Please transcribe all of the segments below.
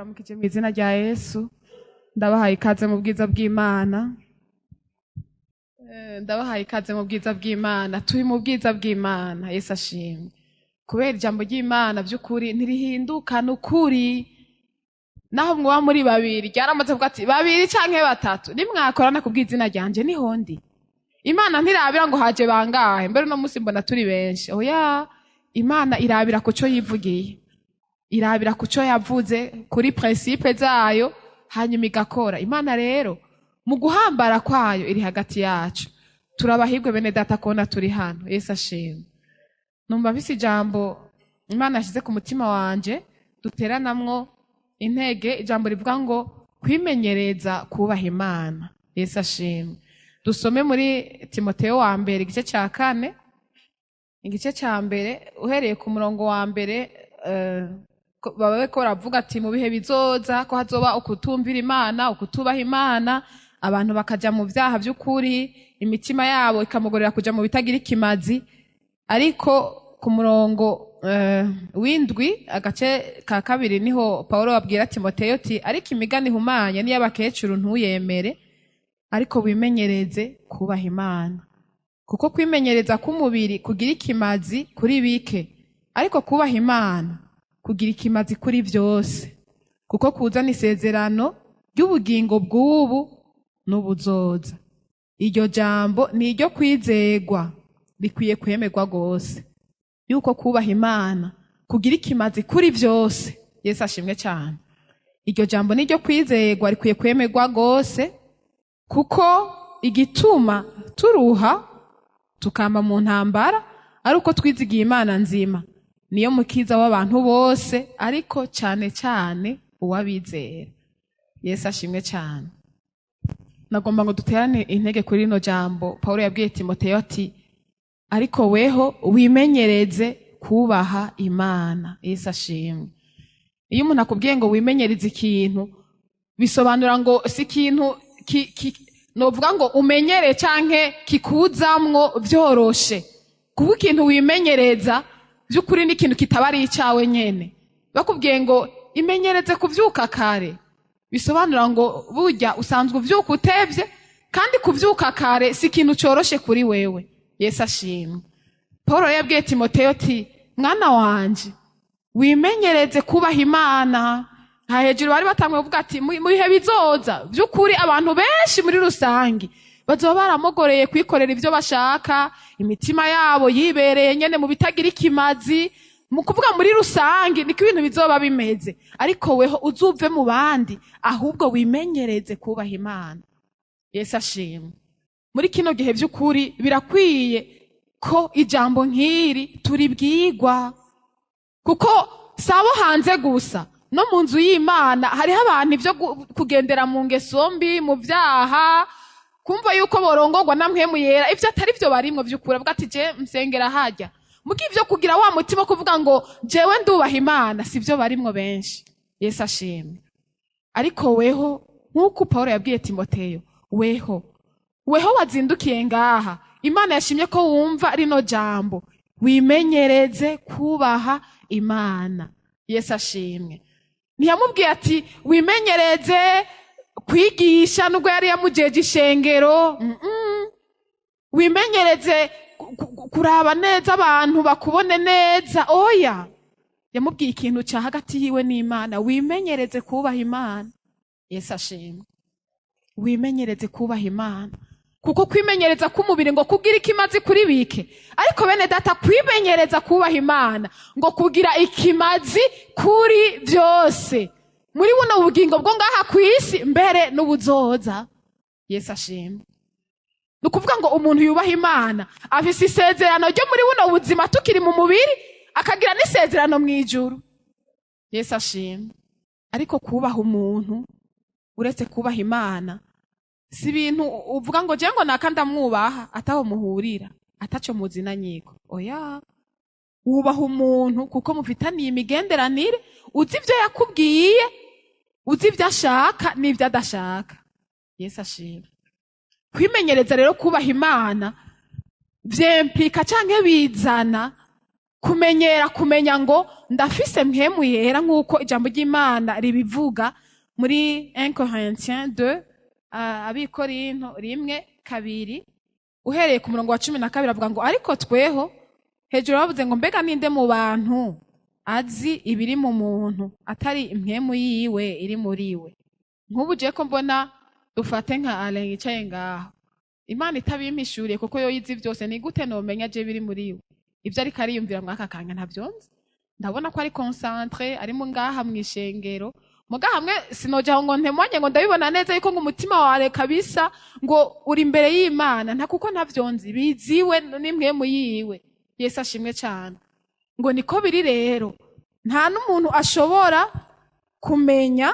Ndabaramukije mu izina rya Yesu, ndabahaye ikaze mu bwiza bw'Imana. Ndabahaye ikaze mu bwiza bw'Imana. Turi mu bwiza bw'Imana, Yesu ashimwe. Kubera ijambo ry'Imana by'ukuri ntirihinduka, ni ukuri. Naho mwoba muri babiri, ryaramaze kuvuga ati babiri canke batatu, nimwakorana ku bw'izina ryanje niho ndi. Imana ntirabira ngo haje bangahe, mbere uno munsi mbona turi benshi. Oya, Imana irabira ku co yivugiye, irabira ku co yavuze, kuri principe zayo, hanyuma igakora. Imana rero mu guhambara kwayo iri hagati yacu. Turabahirwe bene data kubona turi hano, Yesu ashimwe. Numva mfise ijambo Imana yashize ku mutima wanje duteranamwo intege, ijambo rivuga ngo kwimenyereza kubaha Imana. Yesu ashimwe. Dusome muri Timoteyo wa mbere igice ca 4, igice ca mbere uhereye ku murongo wa mbere. Babe ko baravuga ati mu bihe bizoza ko hazoba ukutumvira Imana, ukutubaha Imana, abantu bakaja mu vyaha vy'ukuri, imitima yabo ikamugorera kuja mu bitagira ikimazi. Ariko ku murongo w'indwi agace ka kabiri niho Paulo abwira Timoteyo ati ariko imigani ihumanye n'iy'abakecuru ntuyemere, ariko wimenyereze kubaha Imana. Kuko kwimenyereza k'umubiri kugira ikimazi kuri bike, ariko kubaha Imana kugira ikimazi kuri vyose, kuko kuzana isezerano ry'ubugingo bw'ubu n'ubuzoza. Iryo jambo ni iryo kwizegwa, rikwiye kwemerwa gose, yuko kubaha Imana kugira ikimazi kuri vyose. Yesu ashimwe cyane. Iryo jambo ni iryo kwizegwa, rikwiye kwemerwa gose, kuko igituma turuha tukamba mu ntambara ari uko twizigiye Imana nzima, niyo mukiza w'abantu bose, ariko cyane cyane uwabizera. Yesu ashimwe cyane. Nagomba ngo duterane intege kuri rino jambo Paulo yabwiye Timoteyo ati ariko weho wimenyereze kubaha Imana. Yesu ashimwe. Iyo umuntu akubwiye ngo wimenyereze ikintu, bisobanura ngo si ikintu novuga ngo umenyere canke kikuzamwo vyoroshe. Kuko ikintu wimenyereza by'ukuri ni ikintu kitaba ari icawe nyene. Bakubwiye ngo imenyereze kuvyuka kare, bisobanura ngo burya usanzwe uvyuka utevye, kandi kuvyuka kare si ikintu coroshe kuri wewe. Yesu ashimwe. Paulo yabwiye Timoteyo ati mwana wanje wimenyereze kubaha Imana. Ha hejuru bari batanguye kuvuga ati mu bihe bizoza by'ukuri abantu benshi muri rusangi bazoba baramogoreye kwikorera ivyo bashaka, imitima yabo yibereye nyene mu bitagira ikimazi. Mu kuvuga muri rusangi niko ibintu bizoba bimeze, ariko weho uzuve mu bandi, ahubwo wimenyereze kubaha Imana. Yesu ashimwe. Muri kino gihe by'ukuri birakwiye ko ijambo nk'iri turibwirwa, kuko sabo hanze gusa, no mu nzu y'Imana hariho abantu ivyo kugendera mu ngeso mbi, mu vyaha, kumva yuko borongorwa na mpwemu yera, ivyo atari vyo barimwo vy'ukuri. Avuga ati je nsengera harya, muga ivyo kugira wa mutima kuvuga ngo jewe ndubaha Imana, si vyo barimwo benshi. Yesu ashimwe. Ariko weho nk'uko Paulo yabwiye Timoteyo, weho wazindukiye ngaha, Imana yashimye ko wumva rino jambo, wimenyereze kubaha Imana. Yesu ashimwe. Ntiyamubwiye ati wimenyereze kwigisha nubwo yari yamujeje ishengero. Wimenyereze kuraba neza abantu bakubone neza. Oya, yamubwiye ikintu ca hagati yiwe n'Imana, wimenyereze kubaha Imana. Yesu ashimwe. Wimenyereze kubaha Imana, kuko kwimenyereza k'umubiri ngo kugira ikimazi kuri bike, ariko bene data kwimenyereza kubaha Imana ngo kugira ikimazi kuri byose muri buno bugingo bwo ngaha kw'isi mbere n'ubuzoza. Yesu ashimwe. Ni ukuvuga ngo umuntu yubaha Imana afise isezerano ryo muri buno buzima tukiri mu mubiri, akagira n'isezerano mu ijuru. Yesu ashimwe. Ariko kubaha umuntu uretse kubaha Imana si ibintu uvuga ngo je ngo naka ndamwubaha ataho muhurira, ataco muzinanyiko. Oya, wubaha umuntu kuko mufitaniye imigenderanire, uzi ivyo yakubwiye, uzi ivyo ashaka n'ivyo adashaka. Yesu ashimwe. Kwimenyereza rero kubaha Imana vyemplika canke bizana Kumenyera kumenya ngo ndafise Mpwemu Yera, nk'uko ijambo ry'Imana ribivuga muri 1 Corinthiens 2, Abikorinto 1:2, uhereye ku murongo wa 12, avuga ngo: "Ariko tweho", hejuru bavuze ngo: "Mbega ninde mu bantu azi ibiri mu muntu atari impwemu yiwe iri muri we?" Nk'ubu je ko mbona, dufate nka Alain yicaye ngaho, Imana itabimpishuriye, kuko yo yizi byose, ni gute nomenya je biri muri we, ibyo ariko ariyumvira mwaka kanya? Ntavyonzi. Ndabona ko ari concentré, ari mu ngaha mw'ishengero, muga hamwe sinoja ngo ntemonye ngo ndabibona neza yuko ngo umutima wawe kabisa ngo uri imbere y'Imana, nta kuko ntavyonzi, biziwe n'impwemu yiwe. Yesu ashimwe cyane. Ngo niko biri rero, nta n'umuntu ashobora kumenya,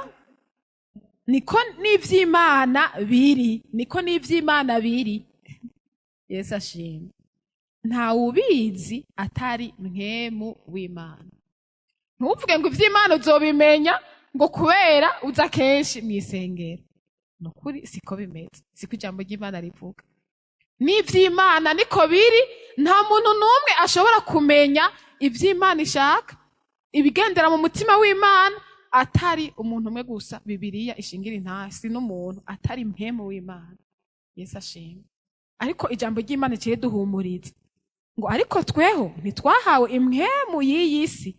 niko n'ivy'Imana biri, niko n'ivy'Imana biri. Yesu ashimwe. Nta ubizi atari Mpwemu w'Imana. Ntuvuge ngo ivy'Imana uzobimenya ngo kubera uza kenshi mw'isengero. Nukuri siko bimeze, siko ijambo ry'Imana rivuga. N'ivy'Imana niko biri, nta muntu n'umwe ashobora kumenya ivy'Imana ishaka, ibigendera mu mutima w'Imana, atari umuntu umwe gusa Bibiliya ishingira intasi n'umuntu atari Mpwemu w'Imana. Yesu ashimwe. Ariko ijambo ry'Imana riciye duhumuriza ngo: "Ariko tweho ntitwahawe impwemu y'iyi si,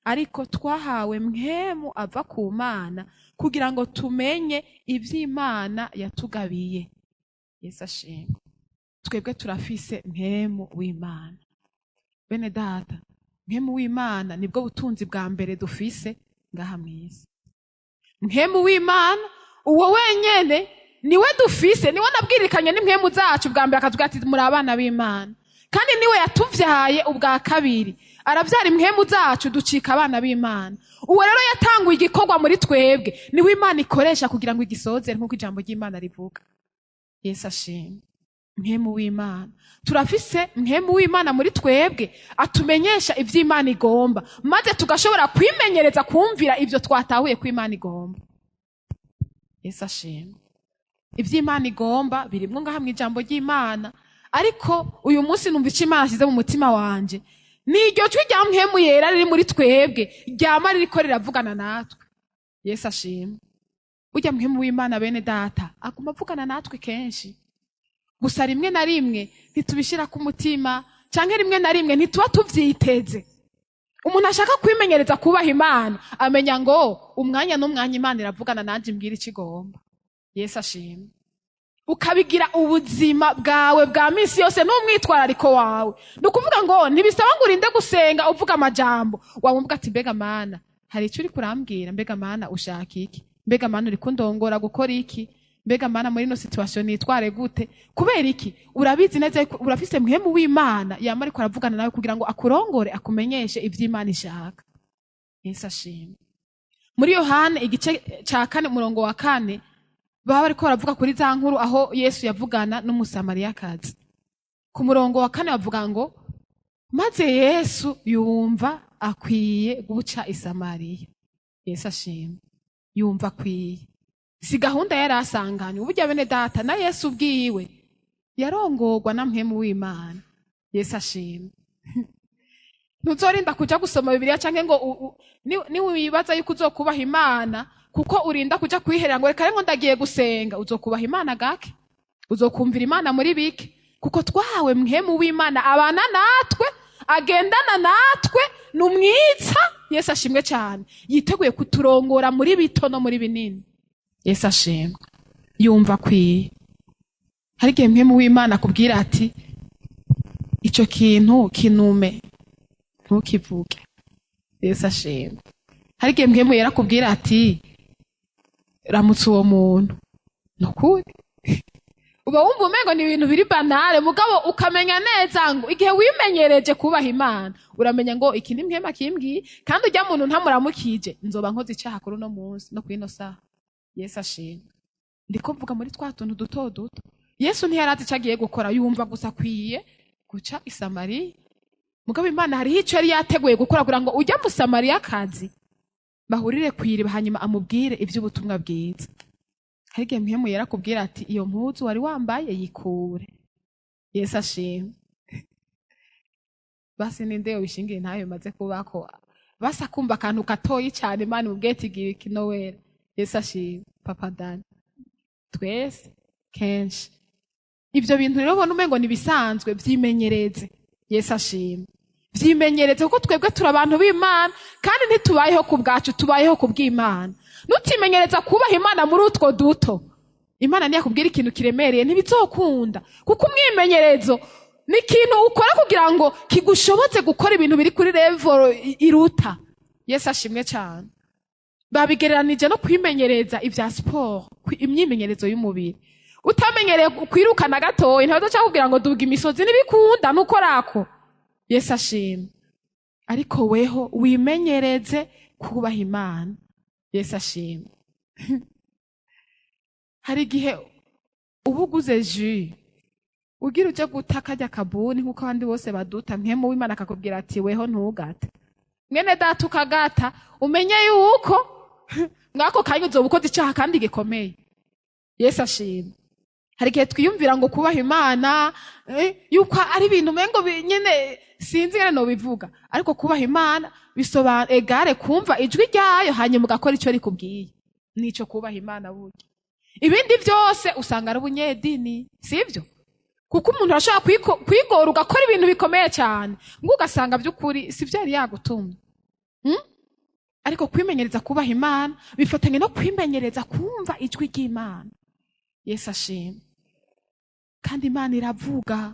ariko twahawe Mpwemu ava ku Mana, kugira ngo tumenye ivy'Imana yatugabiye." Yesu ashimwe. Twebwe turafise Mpwemu w'Imana, bene data. Mpwemu w'Imana nibwo butunzi bwa mbere dufise ngaha mw'isi. Mpwemu w'Imana uwo wenyene niwe dufise, niwe nabwirikanye n'impwemu zacu bwa mbere, akatubwira ati: "Muri abana b'Imana." Kandi niwe yatuvyaye ubwa kabiri, aravyara impwemu zacu, ducika abana b'Imana. Uwo rero yatanguye igikorwa muri twebwe, niwe Imana ikoresha kugira ngo igisozere, nk'uko ijambo ry'Imana rivuga. Yesu ashimwe. Mpwemu w'Imana, turafise Mpwemu w'Imana muri twebwe, atumenyesha ivy'Imana igomba, maze tugashobora kwimenyereza kumvira ivyo twatahuye ko Imana igomba. Yesu ashimwe. Ivy'Imana igomba birimwo ngaha mw'ijambo ry'Imana. Ariko uyu munsi numva ico Imana ashyize mu mutima wanje ni iryo jwi rya Mpwemu Yera riri muri twebwe, ryama ririko riravugana natwe. Yesu ashimwe. Burya Mpwemu w'Imana, bene data, aguma avugana natwe kenshi, gusa rimwe na rimwe ntitubishira ku mutima, canke rimwe na rimwe ntituba tuvyiteze. Umuntu ashaka kwimenyereza kubaha Imana amenya ngo umwanya n'umwanya Imana iravugana nanje, imbwira ico igomba. Yesu ashimwe. Ukabigira ubuzima bwawe bwa minsi yose n'umwitwarariko wawe. Ni ukuvuga ngo ntibisaba ngo urinde gusenga uvuga amajambo, wamubwa ati: "Mbega Mana, hari icyo uri kurambwira? Mbega Mana, ushaka iki? Mbega Mana, uri kundongora gukora iki? Mbega Mana, muri ino situation nitware gute?" Kubera iki? Urabizi neza yuko urafise Mpwemu w'Imana yama ariko aravugana nawe kugira ngo akurongore, akumenyeshe ivy'Imana ishaka. Yesu ashimwe. Muri Yohana igice ca 4, umurongo wa 4, baba bariko baravuga kuri za nkuru aho Yesu yavugana n'Umusamariyakazi. Ku murongo wa 4 bavuga ngo: "Maze Yesu yumva akwiye guca i Samariya." Yesu ashimwe. Yumva akwiye, si gahunda yari asanganywe. Burya, bene data, na Yesu ubwiwe yarongorwa na Mpwemu w'Imana. Yesu ashimwe. Ntuzorinda kuja gusoma Bibiliya canke ngo niwibaza yuko uzokubaha Imana kuko urinda kuja kwiherera ngo reka ngo ndagiye gusenga, uzokubaha Imana gake, uzokumvira Imana muri bike, kuko twahawe Mpwemu w'Imana abana natwe, agendana natwe, ni umwitsa. Yesu ashimwe cyane. Yiteguye kuturongora muri bito no muri binini. Yesu ashimwe. Yumva akwiye. Hari igihe Mpwemu w'Imana akubwira ati: "Ico kintu kinume, ntukivuge." Yesu ashimwe. Hari igihe Mpwemu Yera akubwira ati: "Ramutse uwo muntu." Nukuri uba wumva umengo ni ibintu biri banale, mugabo ukamenya neza ngo igihe wimenyereje kubaha Imana, uramenya ngo iki ni Mpwemu akimbwiye, kandi ujya muntu ntamuramukije nzoba nkoze icyaha kuri uno munsi no kuri ino saha. Yesu ashimwe. Ndiko mvuga muri twa tuntu duto duto. Yesu ntiyarazi icyo agiye gukora, yumva gusa akwiye guca i Samariya. Mugabo Imana hariho icyo yari yateguye gukora kugira ngo ujya mu Samariyakazi bahurire ku iriba, hanyuma amubwire iby'ubutumwa bwiza. Hari igihe Mpwemu Yera akubwira ati: "Iyo mpuzu wari wambaye yikure." Yesu ashimwe. Basi ninde wishingira intahe bimaze kubako, basi akumva akantu gatoyi cyane Imana imubwiye ati gira iki, Nowera? Yesu ashimwe. Papa Dani, twese kenshi ibyo bintu rero ubona umengo ni ibisanzwe, vyimenyereze. Yesu ashimwe. Vyimenyereze, kuko twebwe turi abantu b'Imana kandi ntitubayeho ku bwacu, tubayeho ku bw'Imana. Nutimenyereza kubaha Imana muri utwo duto, Imana ntiyakubwira ikintu kiremereye, ntibizokunda, kuko umwimenyerezo ni ikintu ukora kugira ngo kigushobotse gukora ibintu biri kuri level iruta. Yesu ashimwe cyane. Babigereranije no kwimenyereza ibya siporo, imyimenyerezo y'umubiri. Utamenyereye kwirukana gatoya, ntibazoca kugira ngo duga imisozi, ntibikunda, ntukorako. Yesu ashimwe. Ariko weho wimenyereze kubaha Imana. Yesu ashimwe. Hari igihe uba uguze jus, ugira uje guta karya kabuni nk'uko abandi bose baduta, mpwemu w'Imana akakubwira ati weho ntugate. Mwene data, ukagata, umenye yuko mwako kanya uzoba ukoze icaha kandi gikomeye. Yesu ashimwe. Hari igihe twiyumvira ngo kubaha Imana yuko ari ibintu umengo nyene sinzi ngene nobivuga, ariko kubaha Imana bisobanura égale kumva ijwi ryayo, hanyuma ugakora ico rikubwiye. Nico kubaha Imana. Burya ibindi byose usanga ari ubunyedini, sivyo? Kuko umuntu arashobora kwigora ugakora ibintu bikomeye cyane, ngo ugasanga by'ukuri sivyo yari yagutumye. Ariko kwimenyereza kubaha Imana bifatanye no kwimenyereza kumva ijwi ry'Imana. Yesu ashimwe. Kandi Imana iravuga,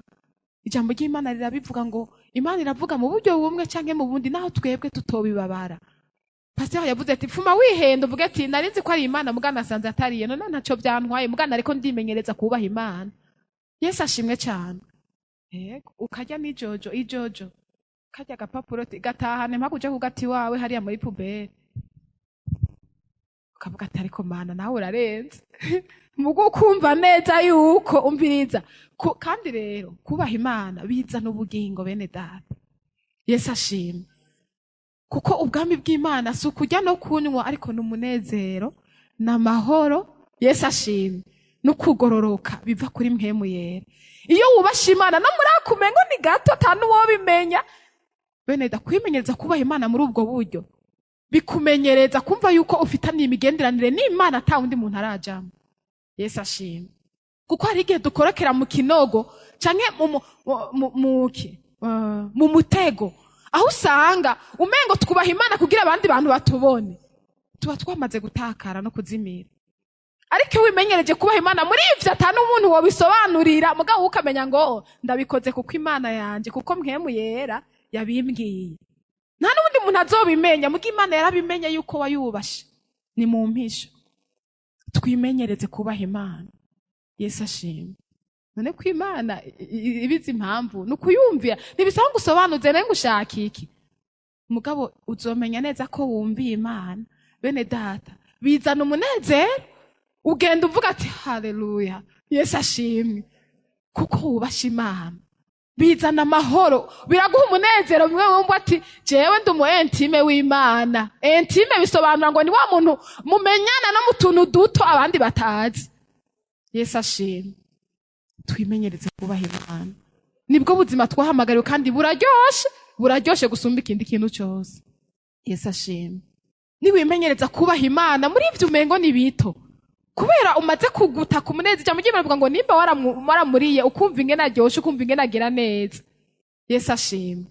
ijambo ry'Imana rirabivuga ngo Imana iravuga mu buryo bumwe canke mu bundi, naho twebwe tutobibabara. Pasteur yavuze ati pfuma wihenda uvuge ati nari nzi ko ari Imana, mugana asanze atariye, none ntaco byantwaye, mugana ariko ndimenyereza kubaha Imana. Yesu ashimwe cyane. Yego, ukarya n'ijojo, ijojo karya agapapuro gatahane mpaka uje kugata iwawe hariya muri poubelle, ukavuga ati ariko Mana, nawe urarenze. Mugo ukumva neza yuko umviriza. Kandi rero kubaha Imana bizana ubugingo, bene data. Yesu ashimwe. Kuko ubwami bw'Imana si ukurya no kunywa, ariko ni umunezero n'amahoro, Yesu ashimwe, no kugororoka biva kuri mpwemu yera. Iyo wubashe Imana no muri ako umengo ni gato ata n'uwo bimenya, bene da, kwimenyereza kubaha Imana muri ubwo buryo bikumenyereza kumva yuko ufitaniye imigenderanire n'Imana ata wundi muntu arajamo. Yesu ashimwe. Kuko hari igihe dukorokera mu kinogo canke mu mutego, aho usanga umengo twubaha Imana kugira abandi bantu batubone, tuba twamaze gutakara no kuzimira. Ariko iyo wimenyereje kubaha Imana muri ivyo ata n'umuntu wobisobanurira, mugabo ukamenya ngo "Oh, ndabikoze kuko Imana yanje, kuko mpwemu yera yabimbwiye," nta n'ubundi muntu azobimenya, muga Imana yarabimenye yuko wayubashe ni mu mpisho. Twimenyereze kubaha Imana. Yesu ashimwe. None ko Imana ibizi impamvu ni ukuyumvira, ntibisaba ngo usobanuze nawe ngo ushaka iki, mugabo uzomenya neza ko wumviye Imana. Bene data, bizana umunezero, ugenda uvuga ati haleluya, Yesu ashimwe, kuko wubashe Imana. Bizana amahoro, biraguha umunezero bimwe wumva ati jewe ndi umu intime w'Imana. Intime bisobanura ngo ni wa muntu mumenyana no mu tuntu duto abandi batazi. Yesu ashimwe. Twimenyereze kubaha Imana, nibwo buzima twahamagariwe, kandi buraryoshe, buraryoshe gusumba ikindi kintu cyose. Yesu ashimwe. Niwimenyereza kubaha Imana muri ivyo umengo ni bito, kubera umaze kuguta ku munezero, ijambo ry'Imana rivuga ngo nimba waramuriye ukumva ingene aryoshe, ukumva ingene agira neza. Yesu ashimwe.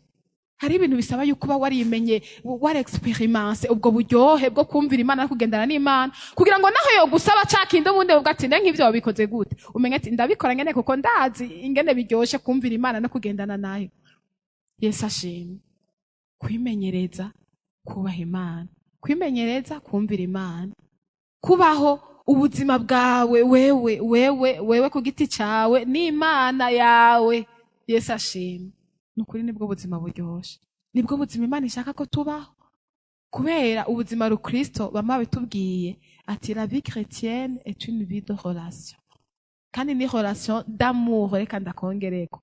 Hari ibintu bisaba yuko uba warimenye, wari expérimenté ubwo buryohe bwo kumvira Imana no kugendana n'Imana, kugira ngo naho yogusaba ca kindi ubundi uvuga ati ne nk'ivyo wabikoze gute, umenye ati ndabikora ngene kuko ndazi ingene biryoshe kumvira Imana no kugendana nayo. Yesu ashimwe. Kwimenyereza kubaha Imana, kwimenyereza kumvira Imana, kubaho ubuzima bwawe wewe wewe wewe ku giti cawe n'Imana yawe. Yesu ashimwe. Ni ukuri nibwo buzima buryoshe, nibwo buzima Imana ishaka ko tubaho, kubera ubuzima rukristo bama bitubwiye ati la vie chrétienne est une vie de relation, kandi ni relation d'amour. Reka ndakongereko,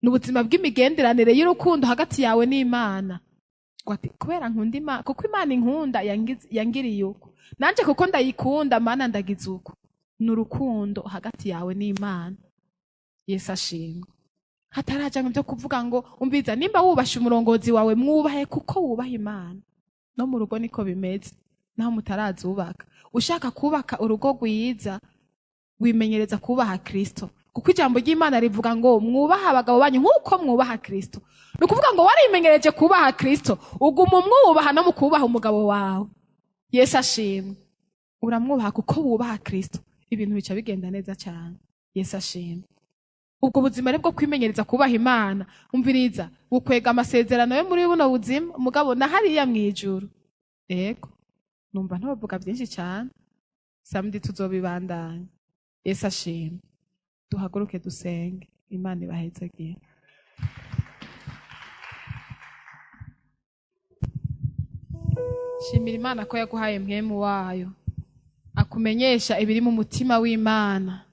ni ubuzima bw'imigenderanire y'urukundo hagati yawe n'Imana. Ngo ati kubera nkunda Imana, kuko Imana inkunda, yangiriye uko, nanje kuko ndayikunda Mana ndagize uko. Ni urukundo hagati yawe n'Imana. Yesu ashimwe. Hataraja ngo ibyo kuvuga ngo umviza, nimba wubashe umurongozi wawe, mwubahe kuko wubaha Imana. No mu rugo niko bimeze, naho mutarazubaka. Ushaka kubaka urugo rwiza, wimenyereza kubaha Kristo, kuko ijambo ry'Imana rivuga ngo mwubaha abagabo banyu nk'uko mwubaha Kristo. Ni ukuvuga ngo warimenyereje kubaha Kristo, uguma umwubaha no mu kubaha umugabo wawe. Yesu ashimwe. Uramwubaha kuko wubaha Kristo, ibintu bica bigenda neza cyane. Yesu ashimwe. Ubwo buzima ari bwo kwimenyereza kubaha Imana, umviriza, bukwega amasezerano yo muri buno buzima, mugabo na hariya mw'ijuru. Yego, numva ntovuga byinshi cyane, samedi tuzobibandanya. Yesu ashimwe. Duhaguruke dusenge. Imana ibahezagire. Shimira Imana ko yaguhaye mwemu wayo, akumenyesha ibiri mu mutima w'Imana.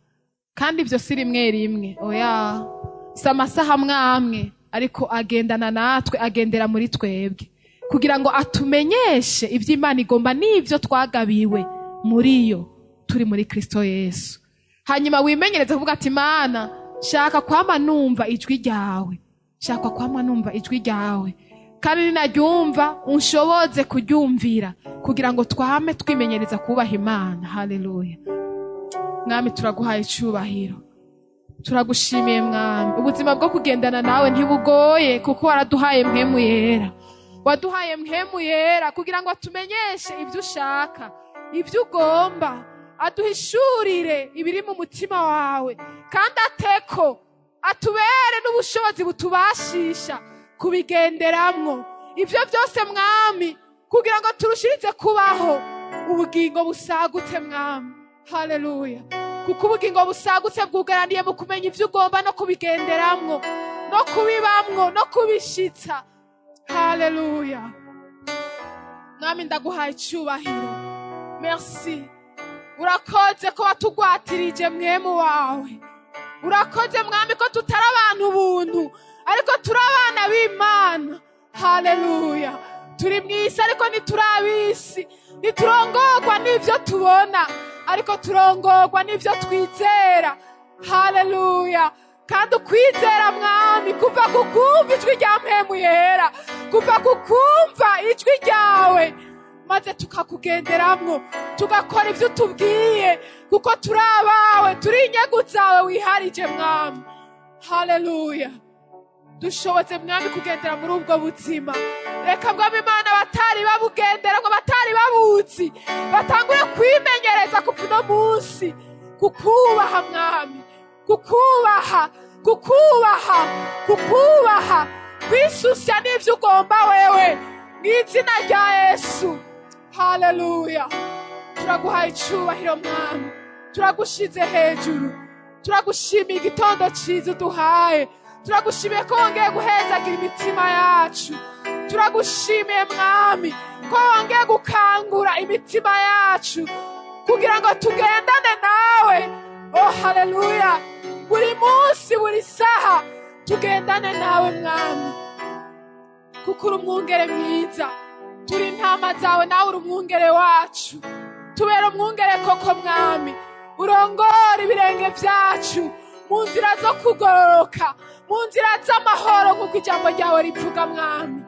Kandi ibyo si rimwe rimwe, oya, si amasaha amwe, ariko agendana natwe, agendera muri twebwe kugira ngo atumenyeshe ibyo Imana igomba n'ibyo twagabiwe muri yo turi muri Kristo Yesu. Hanyuma wimenyereze kuvuga ati Imana, shaka kwama numva ijwi ryawe, shaka kwama numva ijwi ryawe, kandi ninaryumva unshoboze kuryumvira, kugira ngo twame twimenyereza kubaha Imana. Haleluya. Mwami, turaguhaye icyubahiro, turagushimiye Mwami. Ubuzima bwo kugendana nawe ntibugoye, kuko waraduhaye mpemu yera. Waduhaye mpemu yera kugira ngo atumenyeshe ibyo ushaka, ibyo ugomba, aduhishurire ibiri mu mutima wawe, kandi ateko atubere n'ubushobozi butubashisha kubigenderamwo. Ibyo byose Mwami, kugira ngo turushirize kubaho ubugingo busagutse Mwami. Haleluya. Kuko ubugingo busagutse bwugaraniye mu kumenya ibyo ugomba no kubigenderamwo, no kubibamwo, no kubishitsa. Haleluya. Mwami, ndaguhaye icyubahiro. Merci. Urakoze ko watugwatirije mwemu wawe. Urakoze Mwami ko tutari abantu buntu, ariko turi abana b'Imana. Haleluya. Turi mw'isi ariko ntituri ab'isi. Ntiturongorwa n'ivyo tubona, ariko turongorwa n'ivyo twizera. Haleluya. Kandi ukwizera Mwami kuva ku kumva ijwi rya mpemu yera, kuva ku kumva ijwi ryawe, maze tukakugenderamwo, tugakora ibyo utubwiye, kuko turi abawe, turi inyungu zawe wiharije Mwami. Haleluya. Dushobotse Mwami kugendera muri ubwo buzima. Reka Mwami Imana, abatari babugendera, ngo abatari babuzi batangure kwimenyereza kuva uno munsi kukubaha Mwami, kukubaha, kukubaha, kukubaha, kwisusya n'ivyo ugomba wewe, mw'izina rya Yesu. Haleluya. Turaguhaye icyubahiro Mwami, turagushize hejuru, turagushimiye igitondo cyiza uduhaye, turagushimiye ko wongeye guhezagira imitima yacu, turagushimiye Mwami ko wongeye gukangura imitima yacu kugira ngo tugendane nawe. Oh haleluya. Buri munsi, buri saha tugendane nawe Mwami, kuko uri umwungere mwiza. Turi intama zawe, nawe uri umwungere wacu. Tubera umwungere koko Mwami, urongora ibirenge vyacu mu nzira zo kugororoka, mu nzira z'amahoro, nk'uko ijambo ryawe rivuga Mwami.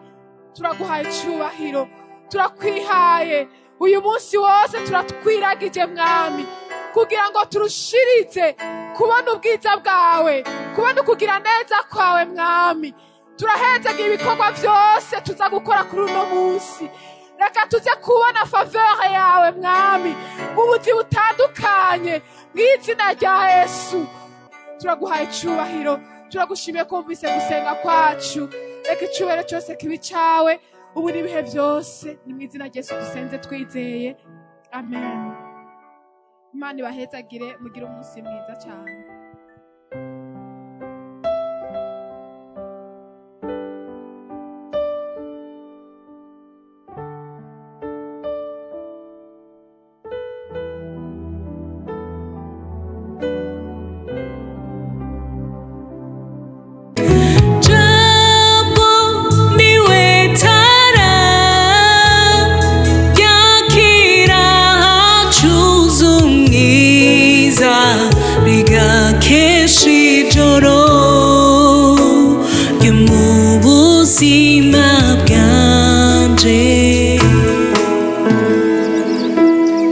Turaguhaye icyubahiro, turakwihaye uyu munsi wose, turatwiragije Mwami, kugira ngo turushirize kubona ubwiza bwawe, kubona ukugira neza kwawe Mwami. Turahezagira ibikorwa vyose tuza gukora kuri uno munsi. Reka tuze kubona faveur yawe Mwami mu buzi butandukanye, mw'izina rya Yesu. Turaguhaye icyubahiro, turagushimiye ko wumvise gusenga kwacu. Reka icyubahiro cyose kibe icawe ubu n'ibihe byose. Ni mw'izina rya Yesu dusenze twizeye, amen. Imana ibahezagire, mugire umunsi mwiza cyane.